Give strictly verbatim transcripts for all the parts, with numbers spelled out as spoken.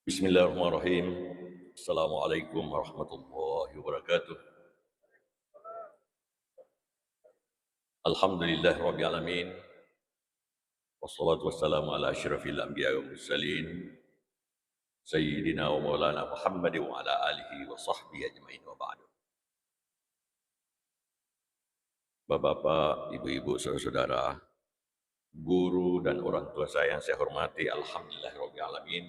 Bismillahirrahmanirrahim. Assalamualaikum warahmatullahi wabarakatuh. Alhamdulillahirabbil alamin. Wassalatu wassalamu ala asyrafil anbiya wal mursalin, sayyidina wa maulana Muhammad wa ala alihi wa sahbihi ajmain, wa ba'du. Bapak-bapak, ibu-ibu, saudara-saudara, guru dan orang tua saya yang saya hormati, alhamdulillahirabbil alamin.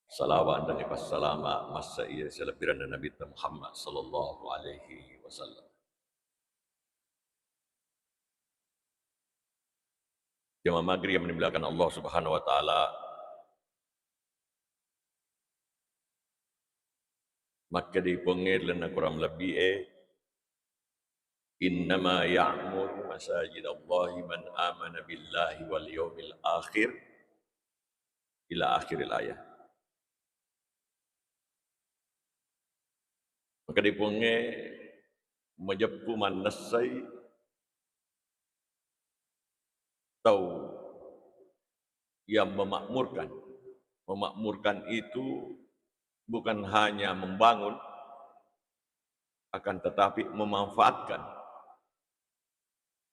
Salawat dan passalama massa iya selebbiranna Nabitta Muhammad sallallahu alaihi wasallam. Jamaah maghrib yang dimuliakan Allah Subhanahu wa Ta'ala, makkedai Puangnge ri lalenna Quran lebbi'e, "Innama ya'muru masajidallahi man amana billahi wal yaumil akhir," ila akhiril ayah. Makkedai Puangnge, majeppu mannessai tau yang memakmurkan. Memakmurkan itu bukan hanya membangun, akan tetapi memanfaatkan.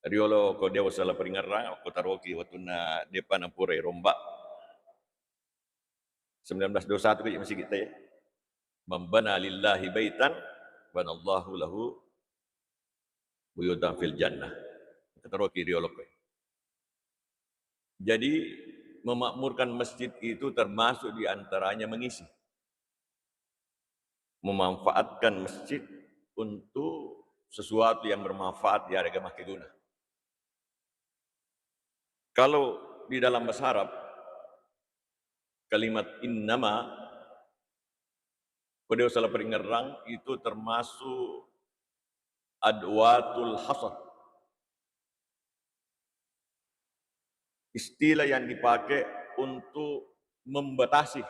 Riolo ko de usala paringerrang, ko taroki wettunna depa napurai romba. Sembilan belas dua satu ko masigi te. "Man bana lillahi baitan, banallahu lahu buyutan fil jannah." Ko taroki riolo ko. Jadi, memakmurkan masjid itu termasuk di antaranya mengisi. Memanfaatkan masjid untuk sesuatu yang bermanfaat, ya, ada makkeguna. Kalau di dalam bahasa Arab, kalimat innama, ko de usala paringerrang, itu termasuk adwatul hasr. Istilah yang dipakai untuk membatasi.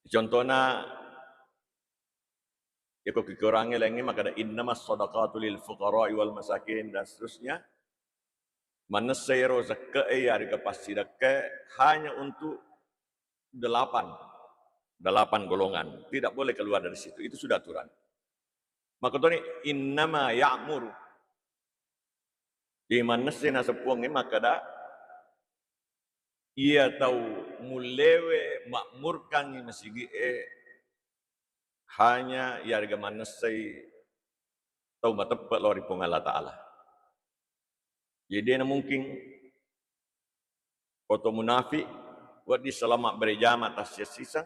Contohnya, ya, ko kikurangi lainnya, maka ada innamas sadaqatu lil fuqara'i wal masakin dan seterusnya. Manessa ero zakkae, ya, harga pasti zakkae hanya untuk delapan, delapan golongan. Tidak boleh keluar dari situ. Itu sudah aturan. Makanya ini innama ya'muru. Jadi manessa naseng Puangnge makkeda, iya tau mullewe makmurkangngi masigi'e hanya yarega mannessai tau mateppe lao ri Puang Allah Ta'ala. Jadi de namungkin ko to munafik wedding salama berejama tassisang,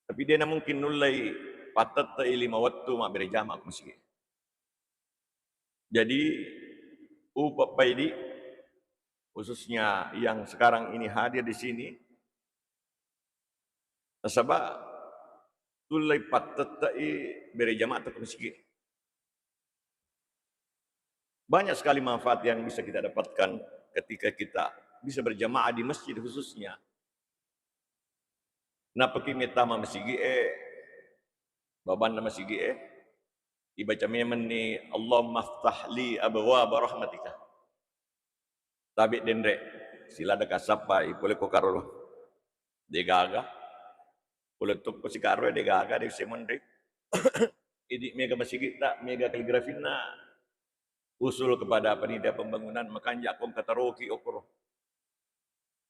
tapi de namungkin nullei pattette'i lima wettu mabbere jama ko masigi. Jadi, upappaidi, khususnya yang sekarang ini hadir di sini, nasaba tullei pattette'i bere jama ko masigi. Banyak sekali manfaat yang bisa kita dapatkan ketika kita bisa berjamaah di masjid khususnya. Nappaki mettama masigi'e, babanna masigi'e, ibaca memenni, "Allahumma ftah li abwaba rahmatika." Tabe denre, siladaka sappai, pole ko karolo. Degaga. Pole tokko sikaro degaga, de semonri. Idi mega masigi'ta, mega kaligrafinna. Usul kepada panitia pembangunan, makanja ko engka taroki okoro.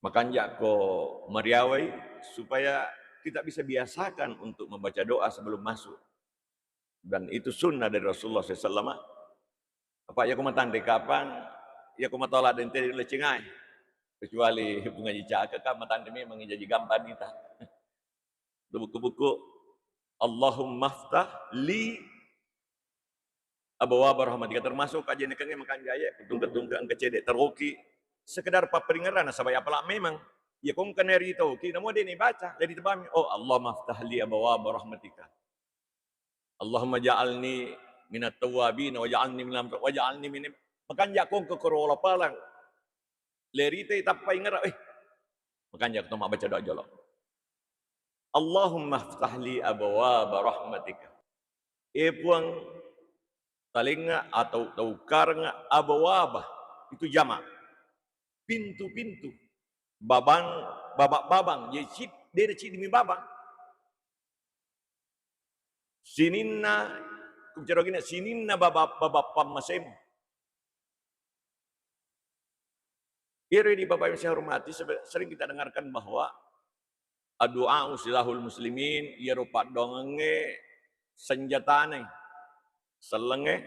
Makanja ko mariawai supaya kita bisa biasakan untuk membaca doa sebelum masuk. Dan itu sunnah dari Rasulullah sallallahu alaihi wasallam. Apa iya ko matanre kapang, iya ko matola dente lecengai. Kecuali bunga jicaka kan matanre memang jadi gampang nita. Buku-buku, "Allahumma ftah li abwaba rahmatika," termasuk kajenekengnge makanjae, tungke-tungke engka cede taroki, sekedar papperingera nasaba iya pala memang. Iya ko engka naritoki, namo de nibaca, jadi tebami, "Oh, Allahumma ftah li abwaba rahmatika. Allahumma ja'alni minat tawwabin, wa ja'alni minal, wa ja'alni min," makanja ko engka korola palang. Leritai tappa ingera, eh, makanja to mabbaca doa jolo. "Allahumma ftah li abwaba rahmatika." Eh Puang, talenga atau taukarenga abwaba, itu jama. pintu-pintu, babang, babang-babang, jadi cid-, de' na ciddi mi babang. Sininna, kubicara gini, sininna babang, babang pammasemu. Iyaro di Bapak Ibu saya hormati, sebe-, sering kita dengarkan bahwa addu'a silahul muslimin, iyaro paddoangengnge senjatane, sellengnge.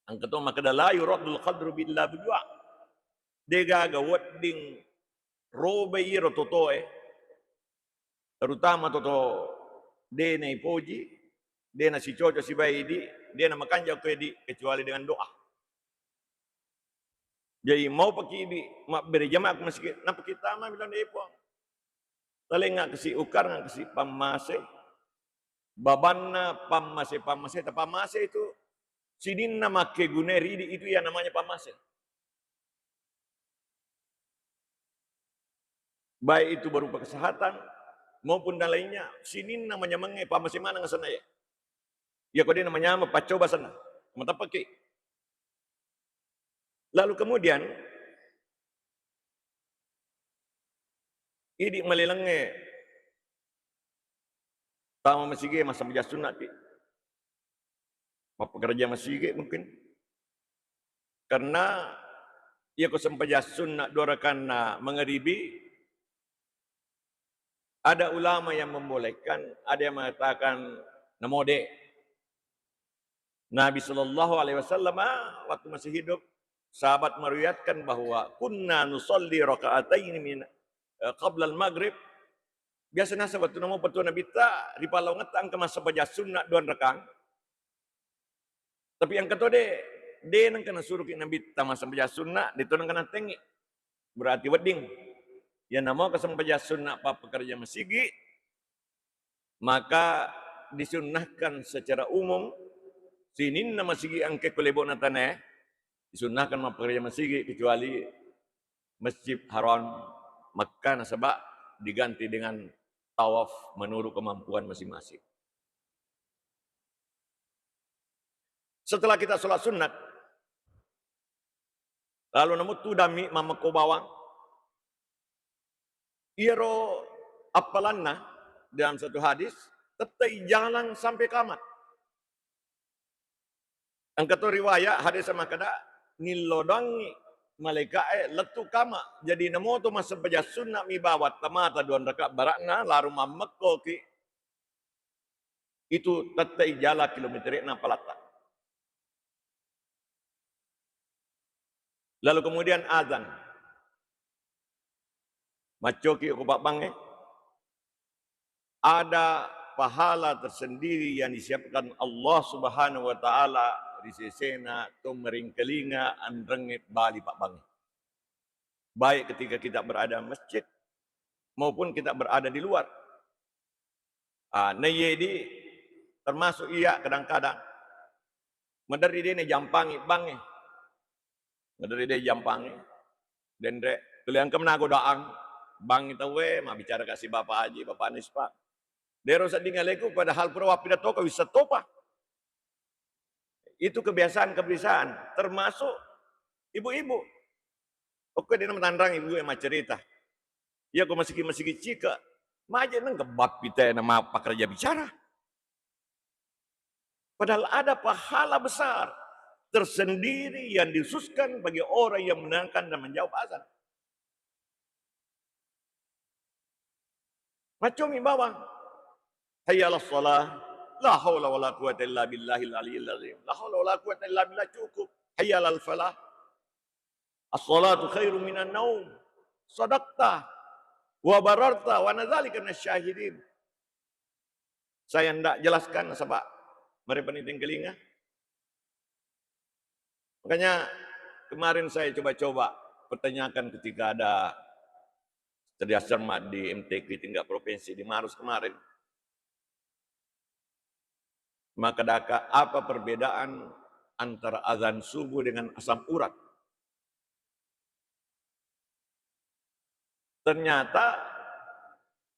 Engka to makkeda, "La yuraddul qadru illa biddu'a." De'gaga wedding robai iyaro totoe, terutama toto de' naipoji, de' nasicoco sibawa idi, de' namakanja ko idi, kecuali dengan doa. Jadi, maupaki idi mabbere jamaah ko masigi, napaki tama bilang de' Puang. Talengnga kasi, ukarnga kasi pammase. Babanna pammase-pammase, ta pammase itu sininna makkegunai ridi, itu yang namanya pammase. Baik itu berupa kesehatan maupun dan lainnya, sininna manyamengnge pammase maneng asenna ya. Iya ko de' namanyameng, paccoba asenna. Mateppeki. Lalu kemudian, idi malelengnge tama masigi, massempajang sunnaki. Mappekerja masigi mungkin. Karena iya ko sempajang sunna dua rakaanna mangaribi, ada ulama yang membolehkan, ada yang mengatakan namode. Nabi Shallallahu Alaihi Wasallam waktu masih hidup, sahabat meriwayatkan bahwa kunna nusalli rakaataini min, eh, qablal maghrib. Biasa nasaba tu namo petua Nabitta, ripalaungetta engka massempajang sunna dua rakaang. Tapi engka to de', de' nengka nasuroki Nabitta massempajang sunna, de' to nengka natengngi. Berarti wedding. Iya namo ko sempajang sunna pappekerja masigi, maka disunnahkan secara umum, sininna masigi engka ko lebo'na tanae, disunnahkan mappekerja masigi, kecuali Masjid Haram Makkah, nasaba diganti dengan tawaf menurut kemampuan masing-masing. Setelah kita sholat sunat, lalu namo tudammi mammekko bawang. Iyaro appalanna dalam satu hadis, tettai jalan sampai kiamat. Engka to riwayat hadis makkeda, nillodangngi malaika'e lettu kama. Jadi namoto massempajang sunna mi bawang tamata dua rakaat bara'na, laro mammekkoki. Itu tettai jala kilometere'na palatta. Lalu kemudian azan. Maccoki ko pabbangnge. Ada pahala tersendiri yang disiapkan Allah Subhanahu wa Ta'ala ri sesena to meringkelinga anrengnge bali pabbangnge. Baik ketika kita berada masjid maupun kita berada di luar. Ah, naiye di termasuk iya kadang-kadang maderri de' najampangi bangnge. Maderri de' jampangi. Denre, kalian kemna godaan. Bangngi tauwe, mabbicara kasi Bapak Haji, Bapak Nispa. De' ro sedding aleku, padahal pura wappidato ka wisseng topa. Itu kebiasaan-kebiasaan, termasuk ibu-ibu. Oke, de' namatanrang ibu yang maccerita. Iya ko masigi-masigi cika, maje nengka bappi te nama pekerja bicara. Padahal ada pahala besar tersendiri yang dikhususkan bagi orang yang mendengarkan dan menjawab azan. Maccomi bawang. Hayya 'alas shalah. La haula wala quwwata illa billahil aliyyil azim. La haula wala quwwata illa billah, cukup. Hayya 'alal falah. As-salatu khairum minan naum. Sadaqta wa bararta wa ana dzalika minasy syahidin. Saya ndak jelaskan nasaba mereka ini tengkelinga. Makanya kemarin saya coba-coba pertanyakan ketika ada terjadi cermat di M T Q tingkat provinsi di Maros kemarin. Maka daka, apa perbedaan antara azan subuh dengan asam urat? Ternyata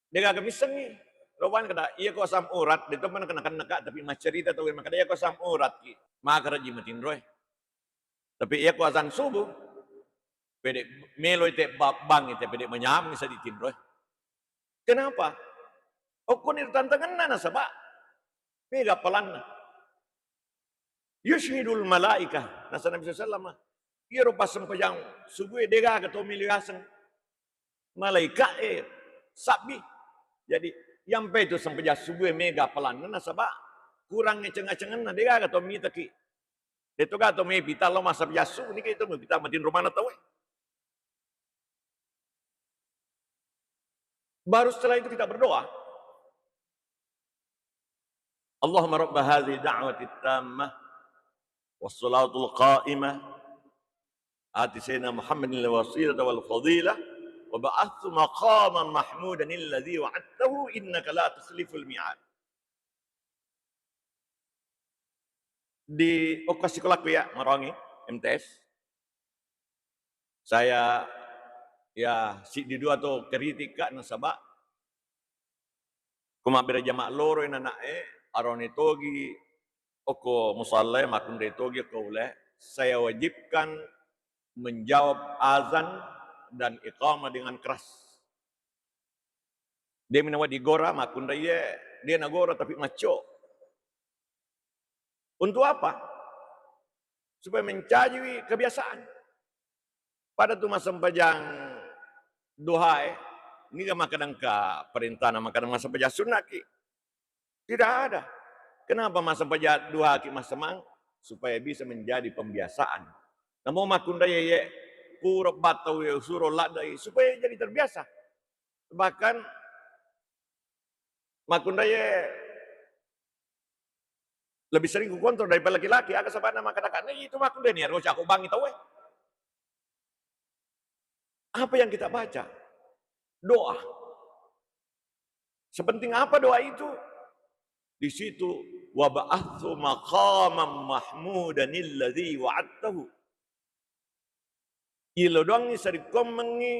de' gaga missengngi. Roban kada, iya ko asam urat, de' to mana kena-kena ka, tapi maccerita tau makkeda iya ko asam urat ki. Maka raji matinroe. Tapi iya ko azan subuh, Pede meloi te ba-, bang te pede manyameng sa ditinro. Kenapa? Okkoni tantangenna nasaba mega palanna. Yusyhidul malaikah, nasa Nabi sallallahu alaihi wasallam, iyaro passempajang subuh e degaga to melo yaseng malaika e sabbi. Jadi, yampe itu sempajang subuh e mega palanna nasaba kurang ceng-cengenna, degaga to mitaki. Deto ga to mepita lo massempajang subuh, niki to mepita matinro maneng tau e. Baru setelah itu kita berdoa. Allahumma rabb hadhihi da'wati tammah was salatul qa'imah ati sayyidina Muhammadin al wasilata wal fadilah wa ba'athu maqaman mahmudan alladhi wa'adtahu innaka la tukhliful mi'ad. Di okko sikolaku ya, marongi M T S. Saya ya siddi dua to kritik ka nasaba ko mabbere jama loro inana'e, arone togi okko musalla e, makkunrai togi okko ule, saya wajibkan menjawab azan dan iqamah dengan keras. De' mi nawedding gora makkunraie, de' nagora tapi macco. Untuk apa? Supaya mencajiwi kebiasaan. Pada tu massempajang duha e, niga makkeda engka perintahna makkeda massempajang sunnaki. Tidak ada. Kenapa massempajang duha ki massemang? Supaya bisa menjadi pembiasaan. Namo makkunraie, pura battau ye suro laddai supaya jadi terbiasa. Bahkan makkunraie lebih sering kukontrol daripada laki-laki. Aga sabana makkeda-keda itu makkunrai ni ero cako bangi tau e. Apa yang kita baca? Doa. Sepenting apa doa itu? Di situ, wa ba'athu maqaman mahmudan alladhi wa'adtahu. Ilodoangngi sarekkoammengngi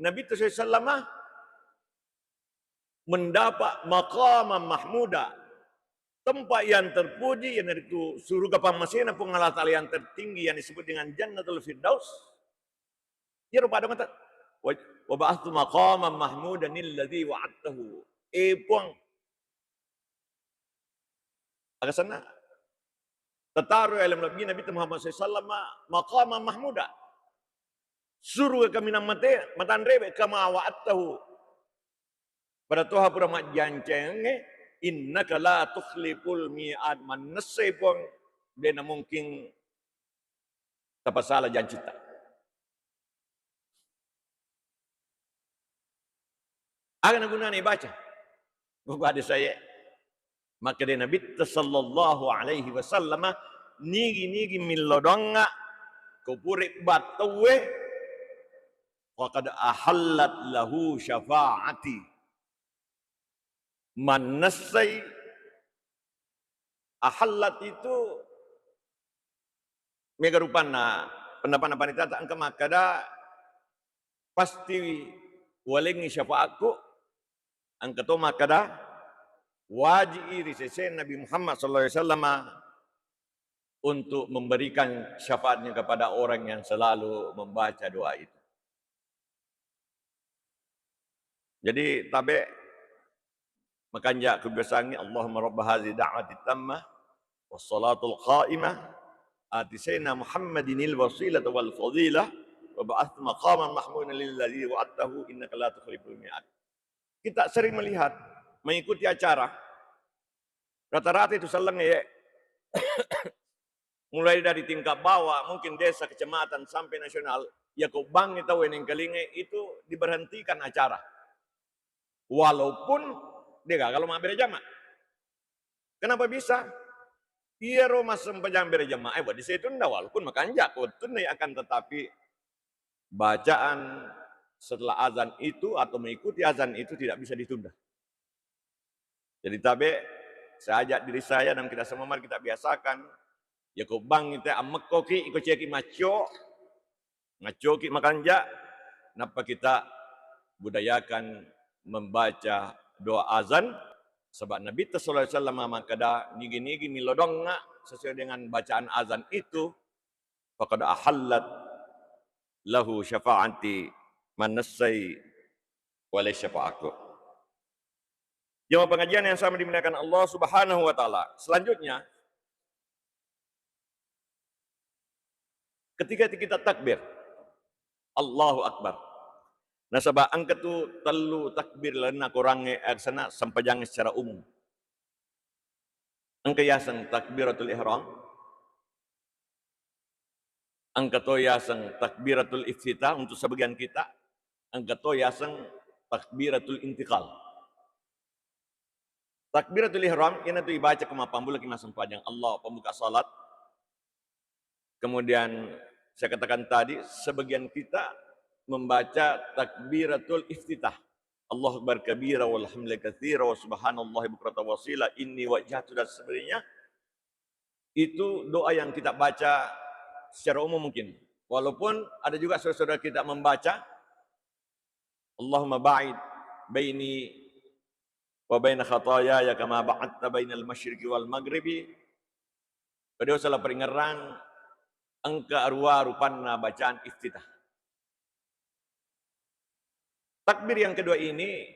Nabitta sallallahu alaihi wasallam mendapat maqaman mahmuda, tempat yang terpuji, iyanaritu suruga pammasena Puang Allah Ta'ala yang tertinggi yang disebut dengan Jannatul Firdaus. Iyaro pada mata, wa, wa ba'athu maqaman mahmudan alladzi wa'adtahu. Eh, Puang, aga senna tataro alam lebbi Nabi Muhammad sallallahu alaihi wasallam maqaman mahmuda. Suruga kaminang mate, matanrewe kama wa'adtahu. Pada toha pura majjancengnge, innaka la tukhliful mi'ad, mannessai Puang, de' namungkin tapasala jancitta. Aga nagunana ibaca? Gua ada saya. Makkeda Nabitta sallallahu alaihi wasallam, nigi-nigi millau doangnga ko pura battauwe, faqad ahallat lahu syafa'ati. Mannessai, ahallat itu mega rupanna, pendapatna panitata engka makkeda pasti walengngi syafaatku, engka to makkeda waji'i ri sesena Nabi Muhammad sallallahu alaihi wasallam untuk memberikan syafaatnya kepada orang yang selalu membaca doa itu. Jadi tabe makanja kebiasaangnge, Allahumma rabb hadhihi da'wati tammah was salatul qa'imah ati sayyidina Muhammadinil wasilata wal fadilah wa ba'ath maqaman mahmudan alladzi wa'adtahu innaka la tukhliful mi'ad. Kita sering melihat, mengikuti acara, rata-rata itu selleng ye. Mulai dari tingkat bawah, mungkin desa, kecamatan, sampai nasional, ya ko bangngi tau eneng kelinge itu diberhentikan acara. Walaupun dia gagal mau bere jama. Kenapa bisa? Iyaro massempajang bere jama, eh, buat di situ nda, walaupun makanja ko tunai akan tetapi bacaan setelah azan itu atau mengikuti azan itu tidak bisa ditunda. Jadi tabe, saya ajak diri saya dan kita semua, mari kita biasakan. Ya ko bangngi te ammekkoki, iko ceki maccio, maccoki makanja, nappa kita budayakan membaca doa azan, sebab Nabi sallallahu alaihi wasallam makkeda, nigi-nigi millau doangnga sesuai dengan bacaan azan itu, faqad ahallat lahu syafa'ati, manessai wale syafa'aku. Jamaah pengajian yang sama dimuliakan Allah Subhanahu wa Ta'ala. Selanjutnya, ketika kita takbir, Allahu Akbar. Nasaba engka tu tellu takbir lalenna Korangnge, aksana sempajang secara umum. Engka yaseng takbiratul ihram, engka to yaseng takbiratul iftitah untuk sebagian kita, engka to yaseng takbiratul intiqal. Takbiratul ihram iyanatu ibaca ko mappammulaki massempajang, Allah pembuka salat. Kemudian saya katakan tadi, sebagian kita membaca takbiratul iftitah. Allahu Akbar kabira walhamdulillahi katsira wa subhanallahi bukratan wasila, inni wajjahtu dan sebagainya. Itu doa yang kita baca secara umum mungkin. Walaupun ada juga saudara-saudara kita membaca, Allahumma ba'id baini wa baina khatayaya kama ba'adta bainal masyriqi wal maghribi. Pada salah peringerang engka arua rupanna bacaan iftitah. Takbir yang kedua ini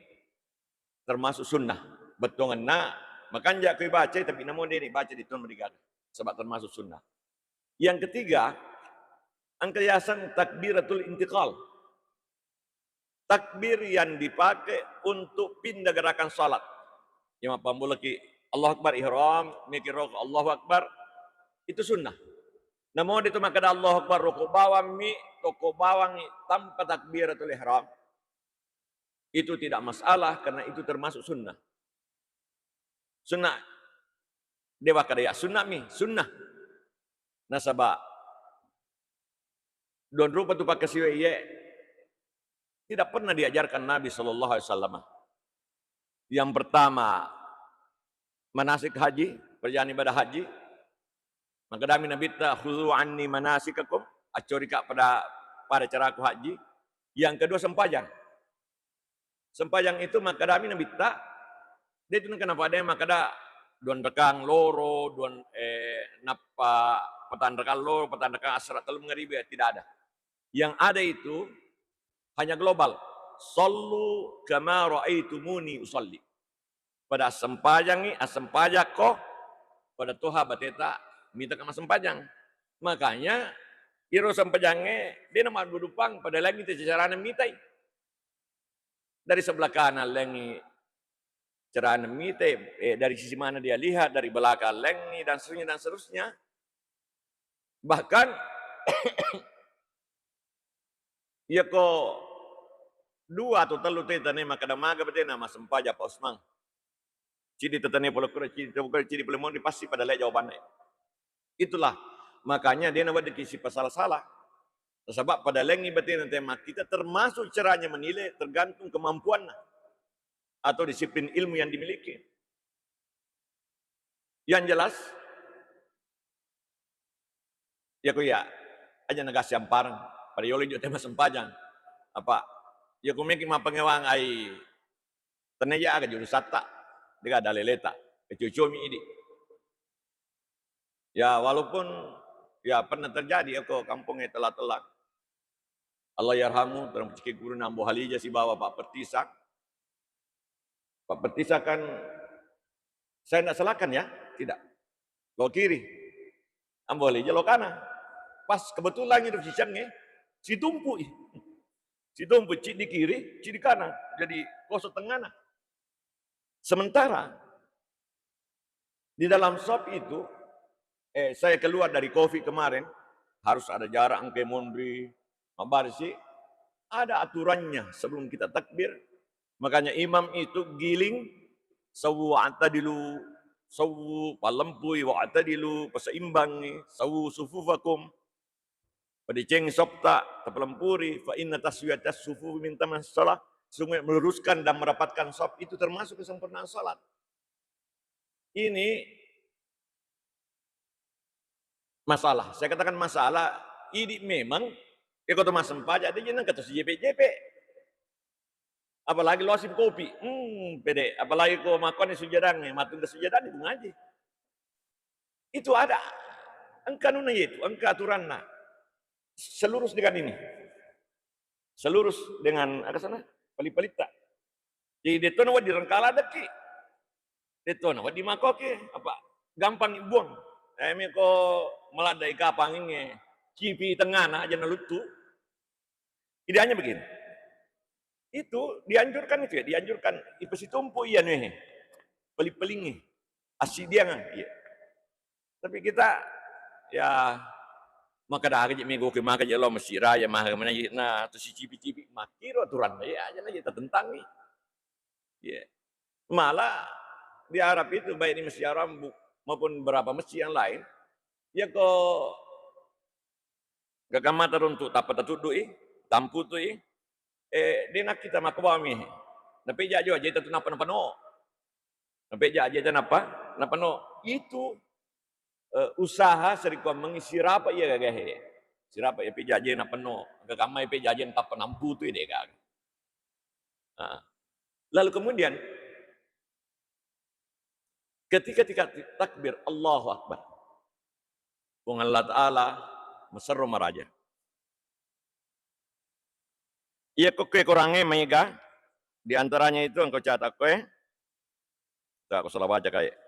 termasuk sunnah. Bettuangenna, makanja ko ibacai, tapi namo de' ni baca di tuan merigana. Sebab termasuk sunnah. Yang ketiga, engka yaseng takbiratul intiqal. Takbir yang dipakai untuk pindah gerakan salat. Yang mappammulaki Allahu Akbar ihram, mikir roko Allahu Akbar, itu sunnah. Namo de' tu makkada Allahu Akbar roko bawammi, toko bawangi tanpa takbiratul ihram, itu tidak masalah karena itu termasuk sunnah. Sunnah. De' wakkada ya sunnah mi, sunnah. Nasaba duang rupa tu pakkasiwiang iye tidak pernah diajarkan Nabi sallallahu alaihi wasallam. Yang pertama, manasik haji, perjalanan ibadah haji. Makkedami Nabitta, "Khudzu anni manasikakum," accorika pada, pada caraku haji. Yang kedua, sempajang. Sempajang itu makkedami Nabitta, de' tu nengka napada makkeda duang rekang loro, duang, eh, nappa patanrekang loro, patanrekang asera tellu mangaribi, tidak ada. Yang ada itu hanya global. "Sallu kama ra'aitumuni usalli." Pada assempajangngi, assempajakko, pada toha bateta mitaka massempajang. Makanya, iro sempajangnge, de' na maddudupang, pada lagi te carana mitai. Dari sebelah kanan lengi carana mitai, eh, dari sisi mana dia lihat, dari belakang lengi, dan seterusnya, dan seterusnya. Bahkan, iyako dua atau tellu teta ne makkeda maga betena massempajang Pak Usman. Cidi tetane pole kura, cidi tetane pole kura, cidi pole monri, pasti pada lek jawabanna. Itulah makanya de' naweddikki sipasala-sala. Sebab pada lengi betena tema kita termasuk caranya menilai tergantung kemampuanna atau disiplin ilmu yang dimiliki. Yang jelas, iyako iya, aja' nagassi ampareng, pada yolo injo tema sempajang. Apa, iyako meki mappangewang ai, tennia aga jurusatta, de' gaga daleleta, kecucumi idi. Ya, walaupun, ya, pernah terjadi iyako kampongnge Tella-Tella. Allahyarhamu, terang ciki guruna Ambo Halija sibawa Pak Pertisang. Pak Pertisang kan, saya ndak salahkan ya, tidak. Lo kiri. Ambo Halija lo kanan. Pas kebetulan itu sicangnge, situmpu'i. Situmpu', cidi kiri, cidi kanan. Jadi kosong tengahna. Sementara di dalam sop itu, eh, saya keluar dari kofi kemarin, harus ada jarak engka monri, mabbarisi, ada aturannya sebelum kita takbir. Makanya imam itu giling, "Sawwu wa'tadilu, sawwu, palempui, wa'tadilu, paseimbangi, sawwu sufufakum." Padecengi sopta, tapalempuri, "Fa inna taswiyatas sufufi min tamamis shalah." Sungguh meluruskan dan merapatkan sop itu termasuk kesempurnaan salat. Ini masalah. Saya katakan masalah, idi memang, ya, kota massempajang, de' ji nengka to sijepe-jepe. Apalagi lo asip kopi, hmm, pede. Apalagi ko makkoni sujadang, matungka sujadang, itu ngaji. Itu ada. Engka anunna itu, engka aturanna. Selurus dengan ini. selurus dengan, aga sana, pali-palitta. Jadi, detto na wedding rengkala dekki. Detto na wedding makoki, apa, gampang buang. Eh, mi ko meladai kapang inge, cipi tengana aja naluttu. Jadi hanya begini. Itu dianjurkan itu ya, dianjurkan ipasitumpu iya nuhe. Peli-pelingi. Assidiangan, iya. Tapi kita, ya, maka dah aja mego ke maka je lo masjid raya mah mana na tu si cipi-cipi makiro aturan ya aja na kita tentangi. Iya. Malah di Arab itu, baik di Masjid Haram bu-, maupun beberapa masjid yang lain, ya ko gaga mata runtu tappa tatuddu'i, tamputui, eh, de nakkita makkobami. Napeja jo aja itu napa napano. Napeja aja itu napa napano. Itu, eh, usaha serikuammengi sirapa iya gagahe. Sirapa iya peja aja napenno. Gaga mai peja aja tappa namputui de gaga. Nah, lalu kemudian ketika, ketika takbir, Allahu Akbar. Puang Allah Ta'ala maserro maraja. Iya ko kue kurange maega, di antaranya itu engkau catat kue. Tak, aku salah baca kayak.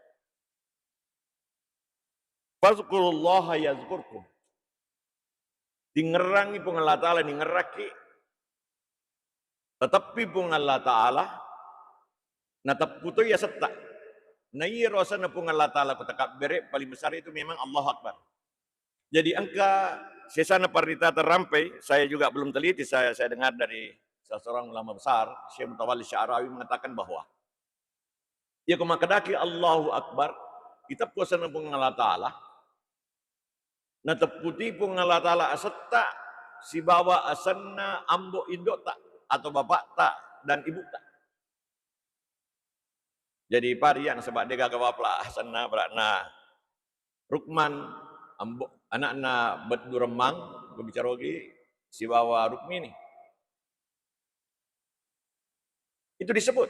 Fazkurullaha yazkurkum. Tingerrangi Puang Allah Ta'ala, ningerrakki. Teteppi Puang Allah Ta'ala, nateppu toi asetta. Na iyaro asenna Puang Allah Ta'ala ko takabbere, paling besar itu memang Allahu Akbar. Jadi engka sesana parita terampai, saya juga belum teliti, saya, saya dengar dari salah seorang ulama besar, Syekh Mutawalli Sya'rawi mengatakan bahwa iya ko makkedaki Allahu Akbar, iteppu asenna Puang Allah Ta'ala, natepputi Puang Allah Ta'ala asetta sibawa asenna ambo indo'ta atau bapakta dan ibu'ta. Jadi pariang sebab de gaga bapa asenna, berakna Rukman, ambo, anakna Beddu Remmang, ko bicarogi sibawa Rukmini. Itu disebut.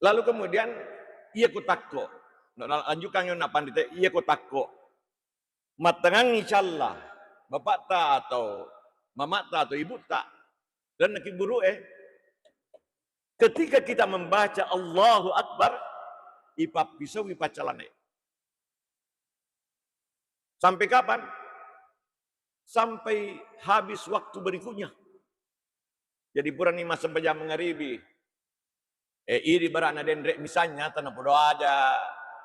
Lalu kemudian, iya ko takko. Nah, lanjutkan yo nak pandita, iya ko takko. Mattengangngi calla bapakta atau mamakta atau ibukta, dan naki guru eh. Ketika kita membaca Allahu Akbar, ipappisaui paccalana. Sampai kapan? Sampai habis waktu berikutnya. Jadi purani massempajang mangaribi, eh, idi barana denre misalnya tana podo aja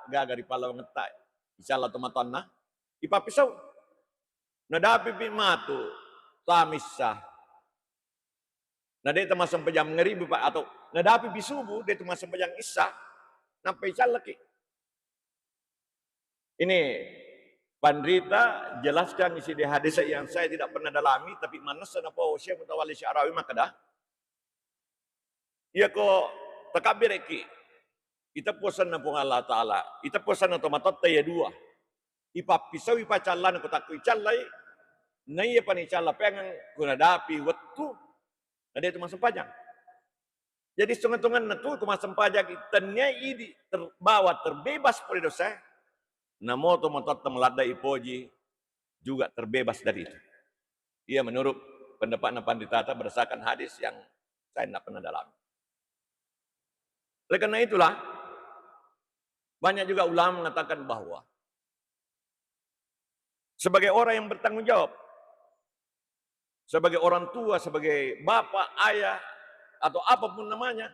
gaga ri pallawangetta, insya Allah tomatoanna ipappisau. Nadapi pi matu tamissa. Na de' tamassempajang mangaribi, Pak, atau nadapi pi subuh de' tu massempajang isya, nappa icallaki. Ini panrita jelaskan isi di hadis yang saya tidak pernah dalami, tapi manessa napau Syekh Mutawalli Sya'rawi makkeda, iya ko takabbireki, iteppu asenna Puang Allah Ta'ala, iteppu asenna tomatoatta iya dua, ipappisaui paccallana ko takko icallai, naiya pani calla peangeng ko nadapi wettu, na de' tu massempajang. Jadi, songeng-tongenna tu, ko massempajang tennia idi terbawa terbebas pole dosa, namo tomatoatta maladda ipoji juga terbebas dari itu. Iya menurut pendapatna panditata berdasarkan hadis yang saya tidak pernah dalami. Oleh karena itulah, banyak juga ulama mengatakan bahwa sebagai orang yang bertanggung jawab, sebagai orang tua, sebagai bapak, ayah, atau apapun namanya,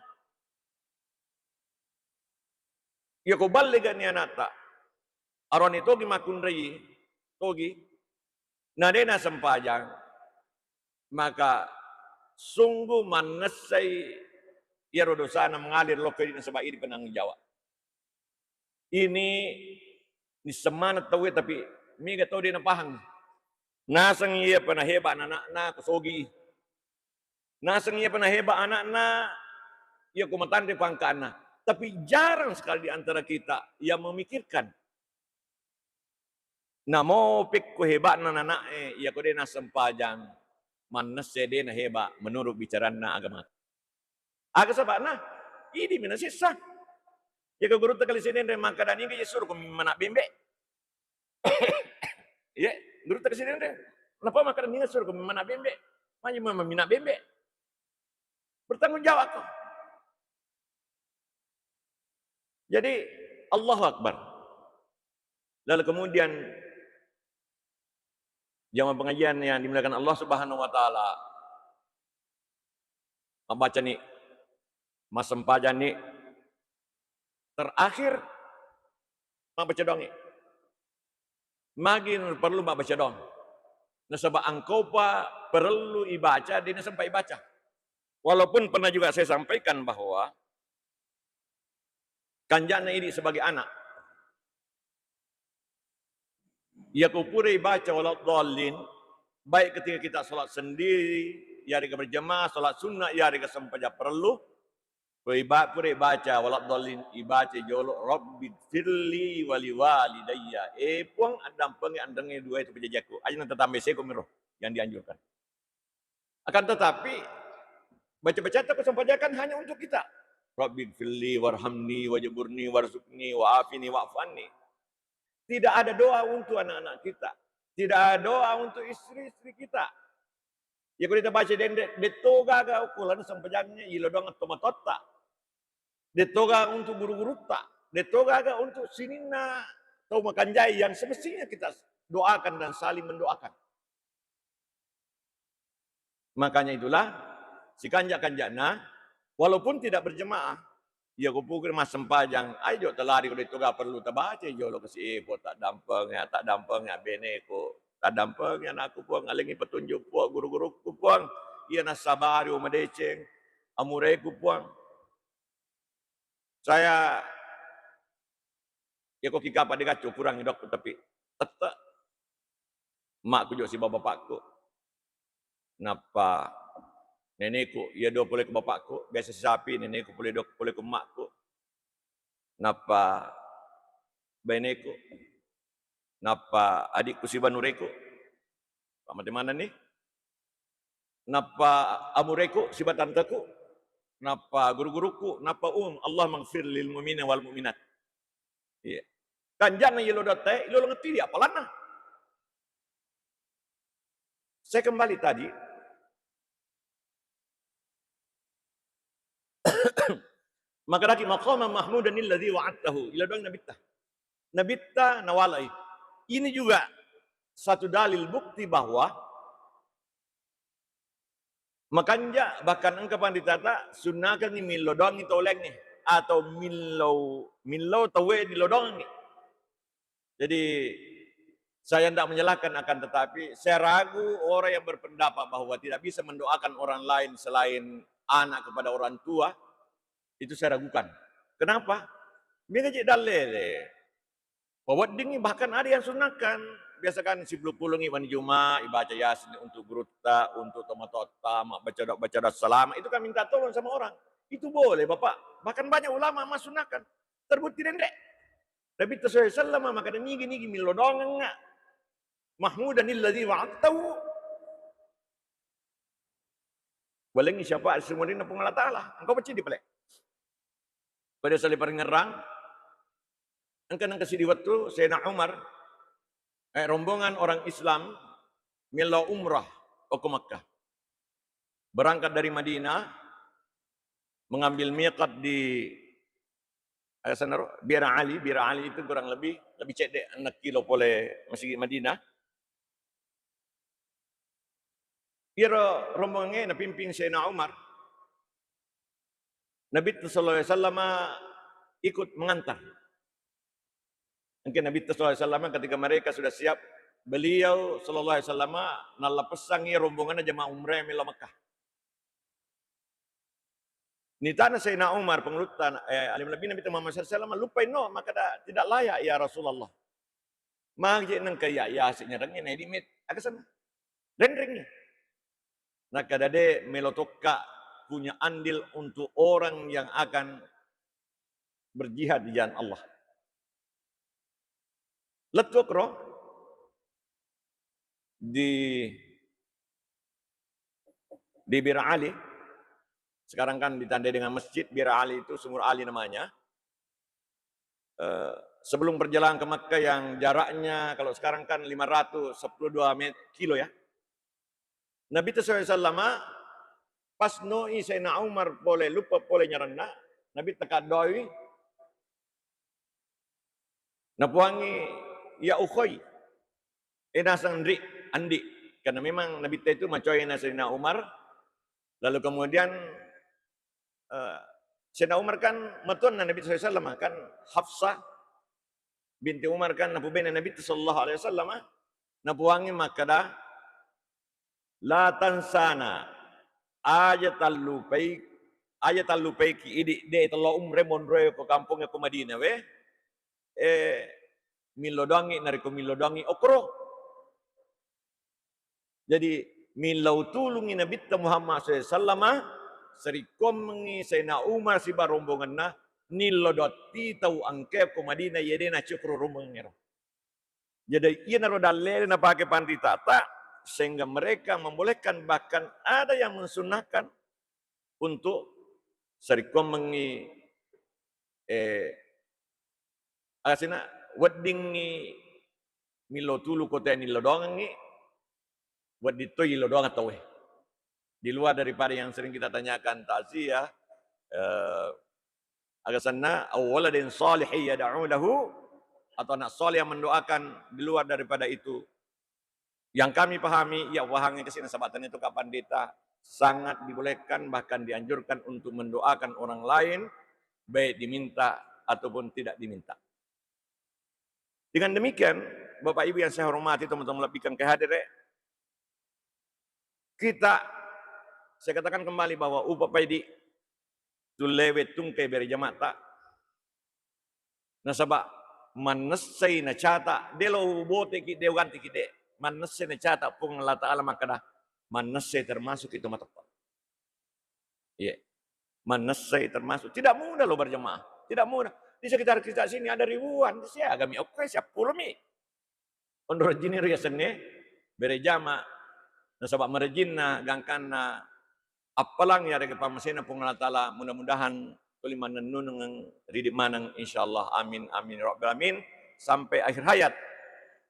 iya ko balligani anatta, aroni togi makkunrai togi, na de' nasempajang, maka sungguh mannessai iyaro dosana mengalir lokka idi nasaba idi penanggung jawab. Ini nisseng maneng tauwe, tapi mega tau de' napahang. Naseng iya pernah hebat anakna ko sogi. Naseng iya pernah hebat anakna, iya ko matanre pangkana. Tapi jarang sekali di antara kita yang memikirkan, namo pekko hebatna anak'e, iya ko de' nassempajang, mannesse de' naheba menurut bicaranna agama. Aga saba'na? Idi mi nasessa. Iya ko gurutta kali sidenre makkeda niga iya suro ko mana bembe. Iya, gurutta kali sidenre. Napa makkeda ninga suruh ko mana bembe? Maju mana mina bembe? Bertanggung jawab ko. Jadi, Allahu Akbar. Lalu kemudian, jamaah pengajian yang dimuliakan Allah Subhanahu wa Ta'ala, mabbaca ni, massempajang ni, terakhir, mabbaca doang ni. Magi perlu mabbaca doang? Nasaba engkaupa perlu ibaca, de nasempa ibaca. Walaupun pernah juga saya sampaikan bahwa kanjana idi sebagai anak. Iya ko pura ibaca waladdallin, baik ketika kita sholat sendiri, yarega berjamaah, sholat sunnah, yarega sempajang perlu, ko iba-, pura ibaca waladdallin, ibaca jolo, "Rabbighfirli wa liwalidayya." Eh, Puang, addampengi anrengnge dua itu pajajiakku. Aja natatambai seko miro yang dianjurkan. Akan tetapi, baca-baca atau kesempajakan hanya untuk kita. "Rabbighfirli warhamni wajburni warzuqni wa'afini wa'fu anni." Tidak ada doa untuk anak-anak kita. Tidak ada doa untuk istri-istri kita. Ya, kalau kita baca dendek, de to gaga ukuran sempajangnya, ilo doang atau matotta. De to gaga untuk guru-gurutta. De to gaga untuk sininna tau makanjai yang semestinya kita doakan dan saling mendoakan. Makanya itulah, sikanja-kanjana, walaupun tidak berjemaah, iya ko pura massempajang, ayo talari ko de to ga perlu tabaca jolo kasi epo, taddampeng ya, taddampeng ya beneku, taddampeng ya anakku Puang, alengi petunjuk Puang, guru-guruku Puang, iya nasabari o madeceng, amureku Puang. Saya, ya ko kikapa de gaccu kurangi dokku, tapi tette makku jo siba bapakku. Nappa neneku, iya dua pole ko bapakku, biasa sisapi neneku pole dua pole ko makku. Nappa beneku, nappa adikku siba nureku. Pak mate manenni. Nappa amureku siba tanteku, nappa guru-guruku, nappa um, Allahumma ighfir lil mu'mina wal mu'minat. Iya. Kanjana yelo doatta, yelo lengetti dia apalanna. Saya kembali tadi. Makkadaki maqama mahmudan alladzi wa'adtahu. Ila doang nabitta. Nabitta nawalai. Ini juga satu dalil bukti bahwa makanja, bahkan engka panritata sunnakengngi millo doangngi tau laingnge, atau millau, millau tauwe nillo doangngi. Jadi, saya ndak menyalahkan, akan tetapi saya ragu orang yang berpendapat bahwa tidak bisa mendoakan orang lain selain anak kepada orang tua, itu saya ragukan. Kenapa? Mega je dalele. Paweddingngi, bahkan ada yang sunnakan. Biasakan sipulung-pulungngi wenni Juma, ibaca Yasin untuk gurutta, untuk tomatoatta, ma-, baca doa, baca doa salama. Itu kan minta tolong sama orang. Itu boleh, Bapak. Bahkan banyak ulama massunnakan. Terbukti denre. Nabitta sallallahu alaihi wasallam makkeda, "Nigi-nigi millo doangengnga. Mahmudan alladzi wa'adtahu." Walengngi syafaat sumurinna Puang Allah Ta'ala. Engka pacidi pale. Pada sali paringerrang, engka nengka sidi wettu Sayyidina Umar, eh, rombongan orang Islam melo umrah okko Makkah. Berangkat dari Madinah, mengambil miqat di, eh, sana ro, Biar Ali. Biar Ali itu kurang lebih, lebih cedde enam kilo pole Masjid Madinah. Iyaro rombongengnge napimping Sayyidina Umar. Nabitta sallallahu alaihi wasallama ikut mengantar. Engka Nabitta sallallahu alaihi wasallama ketika mereka sudah siap, beliau sallallahu alaihi wasallama nallapessang iya rombonganna jamaah umrah melo Makkah. Nitana Sayyidina Umar, pengulutta, eh, alim lebbi Nabitta Muhammad sallallahu alaihi wasallam, luppai no, makkeda, "Tidak layak, ya Rasulullah." Magi nengka iya, iya, asengngerengnge, na idi met, aga senna? Renrengngi. Nakkeda, "De, melo tokka punya andil untuk orang yang akan berjihad di jalan Allah." Lettu okro di, di Bir Ali. Sekarang kan ditandai dengan masjid Bir Ali itu, Sumur Ali namanya. Eh, sebelum perjalanan ke Makkah yang jaraknya kalau sekarang kan lima ratus sepuluh dua met-, kilo ya. Nabitta sallallahu alaihi wasallama, pas noi Sayyidina Umar pole, luppa pole nyaranna, Nabitta kaddoawi, napuangi, "Ya ukhoi." Eh, naseng ri, andi. Karena memang Nabitta itu macoyna Sayyidina Umar. Lalu kemudian, eh, Sayyidina Umar kan matuanna Nabitta sallallahu alaihi wasallam, kan Hafsah binti Umar kan napubene Nabitta sallallahu alaihi wasallam, napuangi makkada, "La tansana, aja tallupai, aja tallupaiki idi, de tello umre monroe ko kampongnge ko Madinah we, eh, millo doangi, narekko millo doangi okoro." Jadi, millau tulungi Nabitta Muhammad sallallahu alaihi wasallama, serikkommengi Sayyidina Umar siba rombongenna, nillo dotti tau engkae ko Madinah, iya de nacokro rombongengngero. Jadi, iyanaro dalle'na napake panritata, sehingga mereka membolehkan, bahkan ada yang mensunnahkan untuk serikkommengi, eh, asina weddingngi millau tulu ko te nillo doangengngi, wedding toi illo doang tauwe. Di luar daripada yang sering kita tanyakan takziah, eh, aga senna, "Au waladin salihin yad'u lahu," atau anak soleh yang mendoakan. Di luar daripada itu, yang kami pahami, iya, pahangngi kasi nasaba tania tu kapandita, sangat dibolehkan, bahkan dianjurkan untuk mendoakan orang lain, baik diminta ataupun tidak diminta. Dengan demikian, Bapak Ibu yang saya hormati, teman-teman lebihkan kehadirin, kita, saya katakan kembali bahwa upa paidi tullewe tungkai bere jamata. Nasaba mannessai nacata, de lo boteki, de gantiki, de. Mannessai nacata Puang Allah Ta'ala makkada, mannessai termasuk itu mateppe. Iya. Mannessai termasuk. Tidak mudah lo berjamaah. Tidak mudah. Di sekitar kita sini ada ribuan. Siagami okko seppulo mi. Onro rejini riasengnge bere jama, nasaba merejinna gangkanna appalang yarega pammasena Puang Allah Ta'ala. Mudah-mudahan tuli mannennungeng ridi maneng, insyaallah. Amin, amin, ya rabbal alamin. Sampai akhir hayat.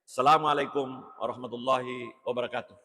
Assalamualaikum warahmatullahi wabarakatuh.